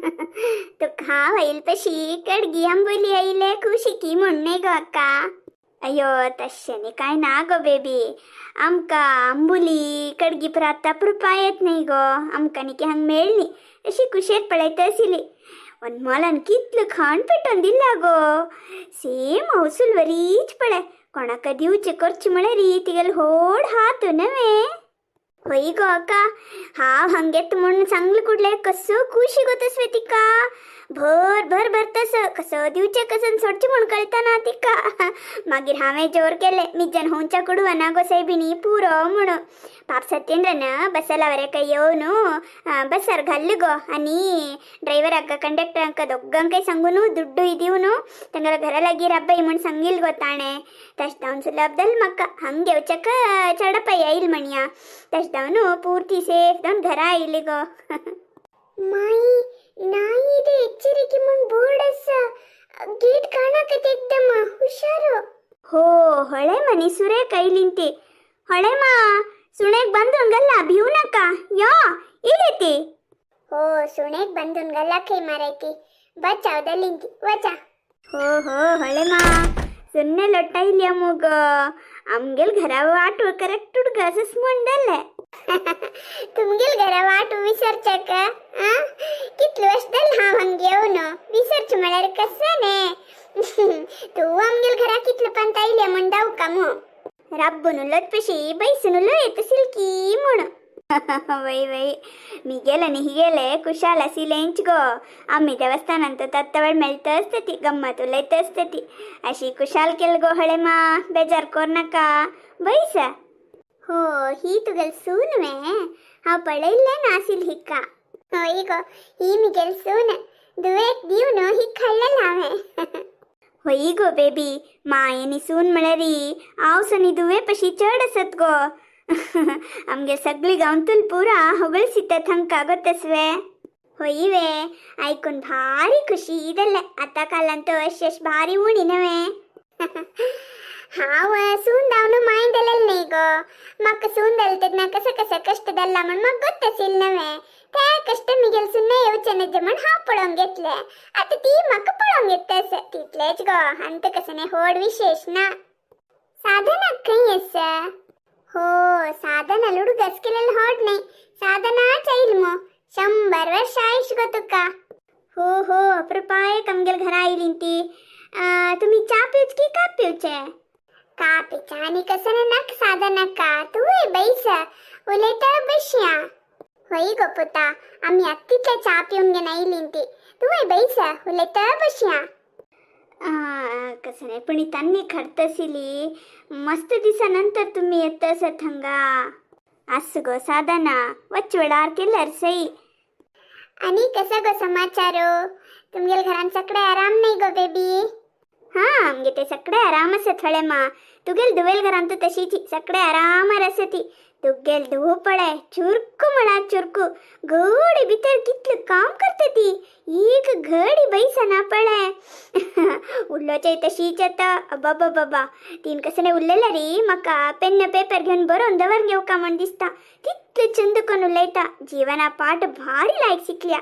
तुका हांव आयल पशी कडगी आंबोली आयले खुशी म्हूण न्ही गो अक्का. अय्यो तशें काय ना गो बेबी, आमकां आंबुली कडगी प्राता पुरपा येत न्ही गो, आमकां न्ही हांग मेळ्ळी अशी कुशेर पळयत आशिल्ली. वनमालान कितलं खाण पेटोवन दिला गो, सेम हौसूल वरीच पळय. कोणाक दिवचे करचे म्हळ्यार तिगेले होड हात नव्हे. होय गो अक्का, हांव हांगेत म्हूण सांगले कुडले कसो खुशी गो तसवे तिका, भर भर भरतस कसो दिवचे कसं सोडचे म्हूण कळटा ना तिका. मागीर हांवें जोर केले मिज्जान होंच्या कुडवना गो सायबिणी पुरो म्हूण. पाप सत्येंद्रन बसलावरेक येवन बसार घाल्ले गो आनी ड्रायव्हराक कंडक्टराक दोगांकय सांगून दुड्डूय दिवन तांगेल्या घरा लागीं राबय म्हूण सांगिल गो ताणें. तशें जावन सुलभ जालें म्हाका, हांग घेवच्याक चडपाय येयल म्हणया. तशें जावन पुर्ती सेफ जावन घरा आयली गो. माई ನಾಯಿದು ಎಚ್ಚರಿಕೆ ಮುಂದ್ ಬೋರ್ಡ್ ಅಸ್ಸ, ಗೇಟ್ ಕಾಣಕತ್ತೆ ಎಕ್ದಮ್, ಹುಷಾರು. ಹೋ ಹೊಳೆ ಮನಿ ಸುರೇ ಕೈಲಿಂತಿ. ಹೊಳೆಮ್ಮ ಸುಣೆಗ್ ಬಂದು ಹಂಗಲ್ಲ ಭೀವ್ನಕ್ಕ ಯಾ ಇಲ್ಲೈತಿ. ಹೋ ಸುಣೆಗ್ ಬಂದುನ್ಗಲ್ಲ ಕೈ ಮಾರೈತಿ, ಬಚಾವದಲ್ಲಿಂತಿ ವಚಾ. हो हो ಹೊಳೆಮ್ಮ ಸುನ್ನೆ ಲೊಟ್ಟ ಇಲ್ಲಿ ಅಮ್ಮಗ आमगेल घरा वाट करेक्ट उडगसच म्हणडले. तुमगेल घरा वाट विसरचक कितले वर्ष जालें हांव हांग येवन, विसरचें म्हळ्यार कशें न्ही. तूं आमगेल घरा कितले पंत आयल्या म्हूण दावका मू. रब्बून उलोत पशी बैसून उलो येत सिल्की म्हूण. वय वय मिगेल आनी हिगेले कुशाल आशिल्लेंच गो. आमी देवस्थानांत तत्तवळ मेळत आसतती, गम्मत उलयत आसतती. अशी कुशाल केल गो हळेमा, बेजार कोर नाका बैस. हो ही तुगेल सून वे, हांव पळयल्लें नासील हिका. हय गो ही मिगेल सून, दुवेक दिवन हिक हाडलेलें हांवें. होय गो बेबी, मायेनी सून म्हळ्यार हांव आनी दुवे पशी चड आसत गो. आमगे सगळी गांवतूल पुरा होगळसितात हांकां गो तसवे. होय वे, आयकून भारी खुशी जालें. आतां कालांत अशें अशें भारी उणी नव्हे. हांव सून दावन माय जालेलें न्ही गो, म्हाका सून जालें तेन्ना कसं कसं कश्ट जाल्ला म्हण म्हाका गोत्तासील नव्हे. ते कश्ट मिगेल सुन्ने येवचे नजे म्हण हांव पळोवंक घेतलें, आतां ती म्हाका पळोवंक घेता आसा तितलेंच गो, आनी कसं न्ही व्हड विशेश ना. साधना खंय आसा? हो साधना लुडगस केलेलं होड नाही, साधना चैल मो 100 वर्ष आयुष गो तुका. हो हो अप्रपाय आमगेल घरा आयली ती. तुमी च्या पिवच की काप पिवचे? कापीच्या आनी कसं नाक साधनाका, तूंय बैस उलयता बसया. होय गो पुता, आमी आत्तितले च्या पिवन घेवन आयलीं ती, तूंय बैस उलयता बसया. कसं नाही पण त्यांनी खडतसिली मस्त दिसानंतर तुम्ही येत असत हंगा. असं गो साधना वच वेळार केल्यार सई. आणि कसं गो समाचार, तुमगेल घरान सगळे आराम नाही गो बेबी? हा आमगे ते सगळे आराम आसत हळेमा. तुगेल दुवेल घरांत तशीची सगळे आरामार आसती. तुगेल धुव पळय चुरकू म्हणा चुरकू, घडी भितर कितलें काम करता ती, एक घडी बैसना पळय. उल्लोचे तशीच आतां. अबाबाबाबा तीन कसं उरलेलें रे म्हाका पेन्न पेपर घेवन बरोवन दवर घेवका म्हण दिसता, तितलें चंद कोन उलयता. जीवना पाठ भारी लायक शिकल्या.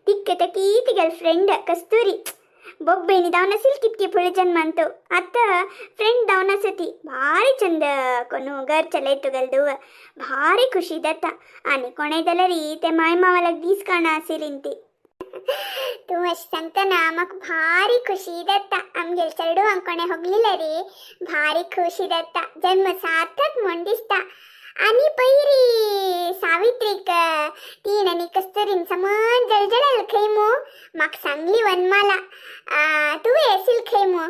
तिक्के तकी तिगेल फ्रेंड कस्तुरी बೊಬ್ಬೆನಿ दावन असेल कितकी फुळे जन्मांतो आता फ्रेंड दावन आसती. भारी चंद कोणू घर चलयत तुगेल धुव, भारी खुशी जाता. आनी कोणें जाल्यार ते माय मावालाक दीस काणा आशिल्ली ती. तूं अशें सांगतना म्हाका भारी खुशी जाता. आमगेल चेडवांक कोणें होगलिलें रे भारी खुशी जाता, जन्म सार्थक म्हूण दिसता. आनी पयरी सावित्रीक तीन आनी कस्तुरीन समज जळजळल खंय मू, म्हाका सांगली वनमाला तूं येशील खंय मू.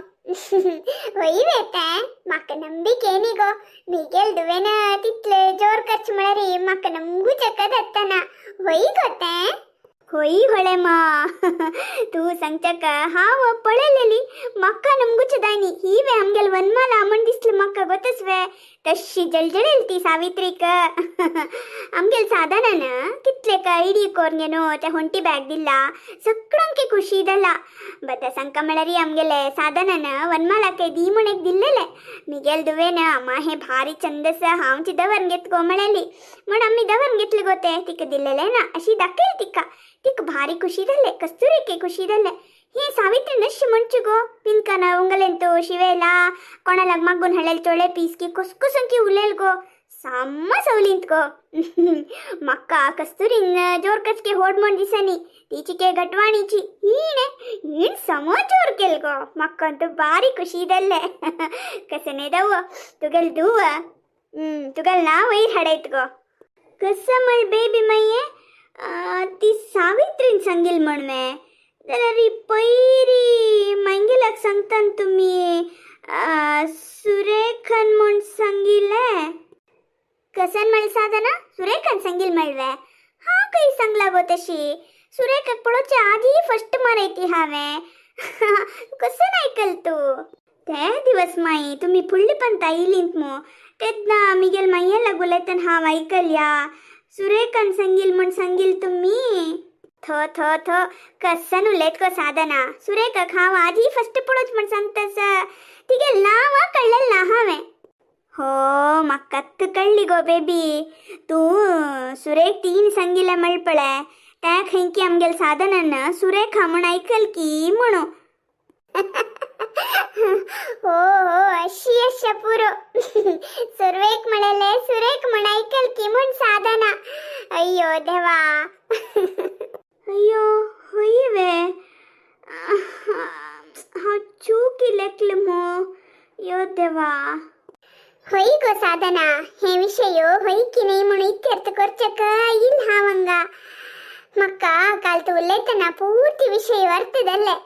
वय वे तें म्हाका नंबिके न्ही गो, मिगेल दुवेन तितले जोर करचें म्हळ्यार म्हाका नमगूच जातना. वय गो तें. होय होळेमा तूं सांगच्याक हांव पळयलेली म्हाका नमगूच जायनी ही वे आमगेल वनमाला म्हण दिसलें म्हाका गोतच वे. तशी जळजळेल ती सावित्रीक. आमगेल साधनान कितले काय इडी कोर्न न्हू ते होंटी बॅग दिला, सगळ्यांके खुशी जाला. बट सांगका म्हळ्यार आमगेले साधनान वनमालाक दी म्हण एक दिल्लेले. मिगेल दुवेन अम्मा हे भारी चंदस हांव दवर घेत गो म्हळेली, म्हण आमी दवर घेतले गो ते तिका दिल्लेले ना अशी दाखयल तिका. तिका भारी खुशी जालें, कस्तुरीके खुशी जालें. हे सावित्री नश्श म्हणचु गो, पिंकन उंगलेंतु शिवेला कोणालाग मागून हाडलेल चोळे पीस की कुसकुसंकी उलयल गो, साम्म सवलींत गो. मक्का कस्तुरीन जोर कचके होड म्हण दिसांनी तीचिके गटवाणीची ಹೀಣೆ ಹೀಣ್ ಸಮ ಜೋರ್ ಕೆಲ್ಗೋ, ಮಕ್ಕಂತೂ ಭಾರಿ ಖುಷಿ ಇದಲ್ಲೇ. ಕಸನೆದವು ತುಗಲ್ ದೂವ ತುಗಲ್ ನಾ ವೈರ್ ಹಡೈತ್ಗೋ. कसं म्हळ बेबी मय्ये, ती सावित्रीन सांगील म्हणवे जाल्यार पयरी मागीलाक सांगतान तुमी सुरेखन म्हूण सांगिल्लें. कसन म्हळ साधना, सुरेखान सांगील म्हणवे? हांव खंय सांगला गो तशी? सुरेखाक पळोवचे आदी फस्ट मारयती हांवें. कसन आयकल तूं? ते दिवस माई तुमी फुडली पंता येयलींत मू तेन्ना मिगेल माय्ये लागू उलयतना हांव आयकल्या, सुरेखान सांगील म्हूण सांगील तुमी. थ थ थ, कसन उलयत गो साधना? सुरेखाक हांव आदी फस्ट पळोवच म्हूण सांगता, तिगेल नांव कळ्ळेल ना हांवें. हो, म्हाका कळ्ळी गो बेबी, तूं सुरेख तीन सांगिल्लें म्हळ पळय, त्या खंयकी आमगेल साधनान सुरेखा म्हूण आयकल की म्हणू. हो हो, अशी अशा पुरो. सुरवेक म्हणले सुरेख म्हण ऐकल की म्हण साधना. अय्यो देवा. अय्यो, हय वे, हांव चूक लेखलें मू, यो देवा. होय गो साधना, हे विषय होय की नाही म्हणून इत्यर्थ करचक येईल हांव हांगा. मक्का काल तूं उलयतना पूर्ती विषय वರ್ತदल्ले.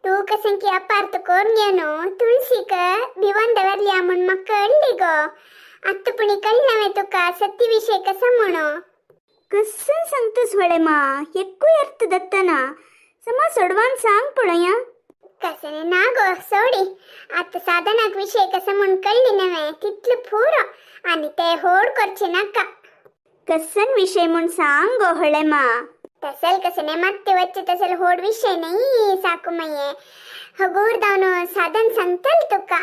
तूं कसें की अपार्थ कोरून घेवन तुळशीक भिवन दवरल्या म्हूण म्हाका कळ्ळी गो. आत्त पुणी कळ्ळें तुका सत्य विषय कसो म्हणू? कसन सांगता सोळे मा, एक्कूय अर्थ दत्तना. समा सोडवान सांग पळोवया. कसने ना गो, सोडी. आतां साधनाक विषय कसो म्हूण कळ्ळी नव्हे तितलो पुरो, आनी ते होड करचे नाका. कसन विषय म्हूण सांग गो होळे मा. तसल कसने ಮತ್ತೆ वच्चे तसल होड विषय नाही साकू मये, हगूर साधन सांगतल तुका.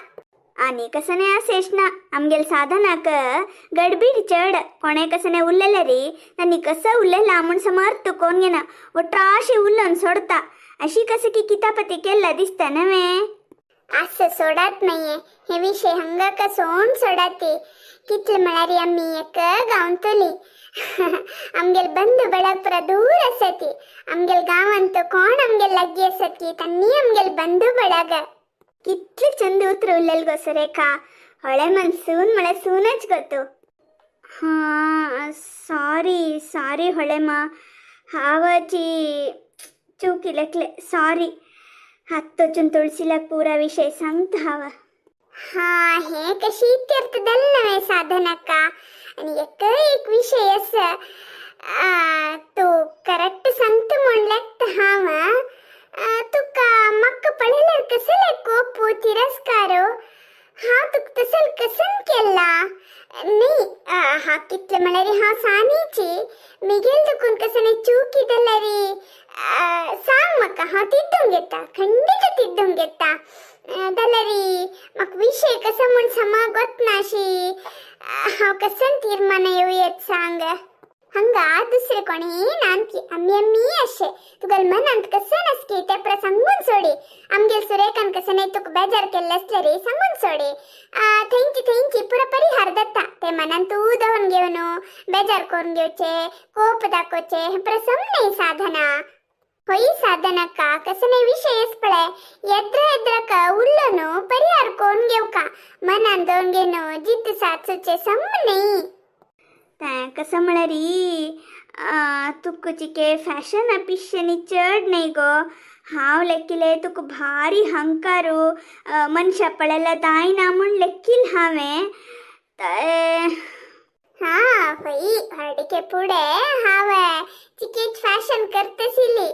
आनी कसने अशेंच ना, आमगेल साधनाक गडबीड चड. कोणे कसने उरलेले री तांणी कसं उरलेला म्हूण समर्थ कोण घेना, वट्राशे उलोवन सोडता. अशी कसं की कितापती केल्ला दिसता नव्हे? असं सोडात नाहीये, हे विषय हंगा सोड सोडात. कितले म्हळ्यार आमी एक गांवतली, आमगेल बंधू ಬಳಗ ಪುರ ದೂರ आसती. आमगेल गांवांत कोण आमगेल लागीं आसत की तांणी आमगेल बंधू ಬಳಗ. कितले चंद उतर उरलेल गो सुरेखा, होळे मन सून म्हळ्यार सूनच गो तूं. हां, सॉरी सॉरी होळेमा, हांवाची चूक लेखले, सॉरी. हातोचून तुळशीला पुरा विषय सांगता हांव. हा, हे कशी इत्यर्थदल नव्हे साधनका. आणि एक एक विषय असं तू करेक्ट सांगता म्हण लेखता हांव. तुका म्हाका पळयल्यार कसले कोप तिरस्कार, हांव तुका तसल कसन केला नाही. हा कितले म्हळ्यार हांव सानीची, मिगेल तुकून कसने चूक जाल्यार सांग म्हाका, हांव तिद्दूंक घेता, खंडीत तिद्दूंक घेता. जाल्यार म्हाका विषय कसो म्हूण समा गोतना अशी हांव कसन तीर्मान येवं येत सांग. हंगा दुसरे कोणी नानकी, आम्ही आम्ही अशे तुगेल मनांत कसं नसकी ते प्र सांगून सोडी. आमगेल सुरेखान कसं नाही तुका बेजार केल्ले असले रे सांगून सोडी. थंयची थंयची पुरो परिहार जाता. ते मनांत उदोवन घेवन बेजार करून घेवचे, कोप दाखोवचे हे प्रसम नाही साधना. होय साधनका, कसं नाही विषयच पळय येद्र येद्रक उल्लोನು परिहार कोण घेवका, मनान दवरून घेवन जिद्द साचूचे सम नाही. तें कसं म्हळ्यार तुका चिके फॅशन पिशनी चड न्ही गो. हांव लेखिले तुका भारी हंकारू मनशां पळयल्यार जायना म्हूण लेखील हांवें ते. हा होय, हळदीके पुढे हांव चिकेच फॅशन करतशिली,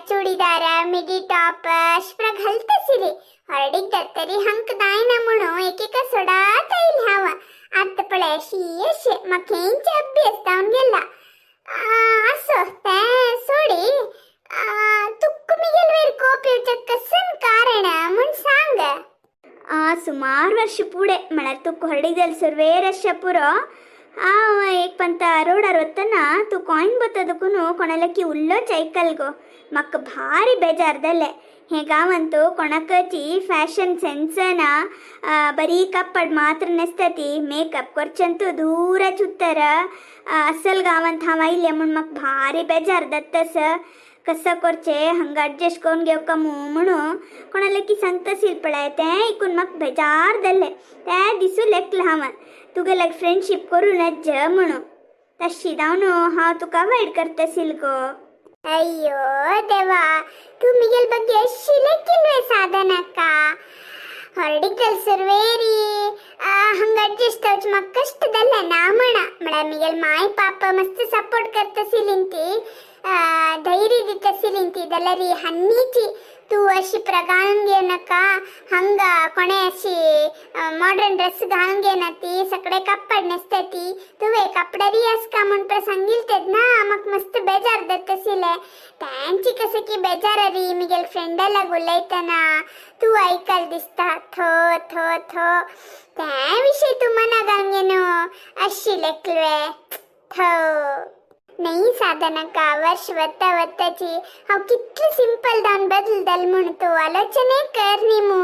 चुडीदार मिडी टॉप अशें घालतशिली. हळदीक जातरी हंक जायना म्हणून एकेका सोडात येयल हांव. आतां पळय अशी अशें म्हाका हेंचे अभ्यास जावन गेला. असो तें सोडी, तुका मिगेल वयर कोप येवचें कसन कारण म्हूण सांग. सुमार वर्ष पुढे म्हळ्यार तुका हळदीक जाल्यार सुरवेर अशें पुरो. हांव एक पंत रोडार वतना तूं कॉयन बोता देखून कोणालाकी उल्लोच आयकल गो. म्हाका भारी बेजार जालें. हे गांवांत कोणाकची फॅशन सेन्स ना, बरी कप्पड मात्र नेसताती, मेकअप करचंतू दूर चुत्तर. असल गांवांत हांव आयलें म्हूण म्हाका भारी बेजार जाता. कसं करचे हंगा अड्जस्ट करून घेवका म्हणून कोणाला की सांगताशील पळय, तें ऐकून म्हाका बेजार जालें. ते दिसू लेखलें हांवें तुगेले फ्रेंडशीप करूं नज म्हणून. तशी जावन हांव तुका अवॉयड करताशील गो. ಅಯ್ಯೋ ದೇವಾ, ತೂ ಮಿಗೆಲ್ ಬಗ್ಗೆ ಶಿಲೆಕ್ಕಿಲ್ವೇ ಸಾಧನಕ್ಕ? ಹೊರಡಿಕಲ್ ಸುರ್ವೇರಿ ಹಂಗ ಅಡ್ಜಸ್ಟ್ ಆಚ್ ಮಕ್ಕ ಕಷ್ಟದಲ್ಲ ನಾಮಣ ಮಳ. ಮಿಗೆಲ್ ಮಾಯ್ ಪಾಪ ಮಸ್ತ್ ಸಪೋರ್ಟ್ करतसिलिंती, ಧೈರ್ಯ ದಿತ್ತಸಿಲಿಂತಿ. ದಲ್ಲರಿ ಹನ್ನೀಚಿ ತೂ अशी घालून घेवनाका, हंग कोणे अशी मॉडर्न ड्रेस घालून घेवना, सगळे कपड नेसताती, तुवे कपडरी असका म्हूण सांगिल ना. म्हाका मस्त बेजार जाताशिल्लें. त्यांची कसं की बेजारी मिगेल फ्रेंडाला उलयतना तू ऐकल दिसता. थो थो थो, त्या विषय तू मना घालून घेनु अशी लेखलवे. थो नाही साधनका, वर्ष वत्ता वत्ताची हांव कितले सिंपल जावन बदलदल म्हूण तूं आलोचने कर न्ही मू.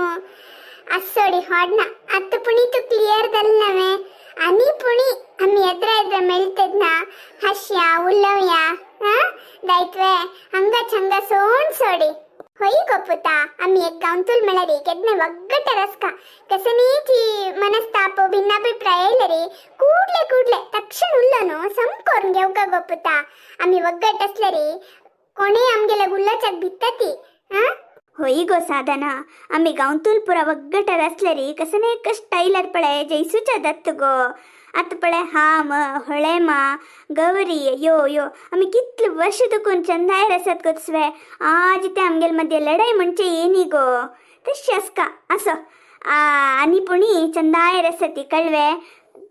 असोडी होडना, आतां पुणी तूं क्लियर जाल नवे. आनी पुणी आमी एद्रा एद्रा मेळटना हांशया उलोवया. हां दायत्वे, हंगाच हंगा सोण सोडी. होय गो पुता, आमी एक गांवतूल म्हळ्यार केन्ना वग्गट रस्का. कसनीची मनस्ताप भिನ್ನಾभिप्राय येयलरी ಕೂಡ್ಲೆ ಕೂಡ್ಲೆ ತಕ್ಷಣ ಉಲ್ಲನು ಸಂಕೋರ್ನ್ घेवका गो पुता. आमी ಒಗ್ಗಟ್ಟು असलरी कोणे आमगेले उल्लोचाक भित्तती. हा. होय गो साधना, आमी गांवतूल पुरा ಒಗ್ಗಟ್ಟರ್ असलरी कसने स्टायलर पळय जैसूच दत्त गो. आतां पळय हांव, होळेमा, गौरी, यो यो आमी कितले वर्ष दुखून चंदायर आसात गो. तसवे आज ते आमगेल मध्ये लढाई म्हणजे येनी गो. तशी आसका असो आनी पुणी चंदायर आसती कळवे.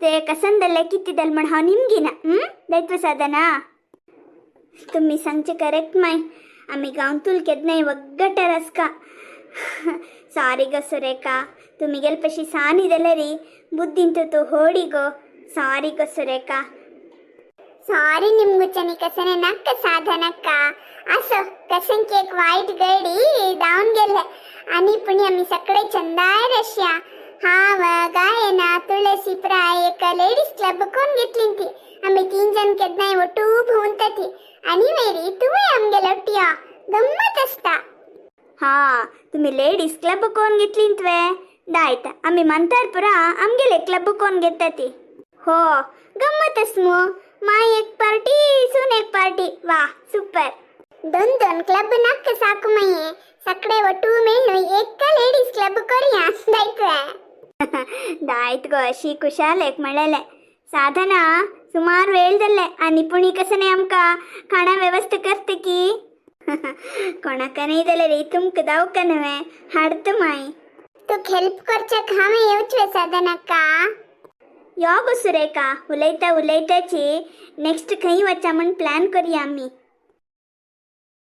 ते कसंदल्ले कित्तिदल म्हण हांव निमगिना. दैत्व साधना, तुम्ही सांगचे करेक्ट माय. आमी गांवतूल केदनाय ಒಗ್ಗಟ್ಟರ್ आसका. ಸಾರಿ ಗೋ ಸುರೇಖಾ, तुम्ही गेलपशी सानी दलरी ಬುದ್ಧಿಂತು ತೂ ಹೋಡಿಗೋ. ಸಾರಿ ಗೋ ಸುರೇಖಾ. ಸಾರಿ ನಿಮ್ಗುಚನಿ ಕಸನೆ ನಕ್ಕ ಸಾಧನಕ್ಕ. असो कसंकी एक वाईट गडी धावून गेले आणि पुणे आम्ही सगळे चंदाय रश्या. हांव, गायना, तुळसी प्राय एक लेडीज क्लब कोण घेतली ती. आम्ही तीन जण केदनाय ಒಟ್ಟು भोवंतती आणि मेरी तुवें आमगेलो ಒಟ್ಟಿಯ गम्मत असता. हा, तुम्ही लेडीज क्लब कोण घेतली तुवे दायत. आम्ही मंतर पुरा आमगेले क्लब कोण घेतती. हो, गम्मतच मू. माय एक पार्टी, सून एक पार्टी. वा सुपर. दोन दोन क्लब नक्क साकू मये. सगळे ಒಟ್ಟು मेळून एक लेडीज क्लब करूया दायत्वे. दायत गो, अशी खुशाल एक म्हणलेले. साधना, सुमार वेळ जाल्ले आनी पुणी कसं आमकां खाणा व्यवस्था करते की कोणाक नाही जाल्यार रे तुमकां दावका नव्हे हाडत माय. तुक हेल्प करच्याक हांवें येवचें साधनक्का. यो गो सुरेखा, उलयता उलयताची नेक्स्ट खंय वचा म्हूण प्लॅन करूया आमी.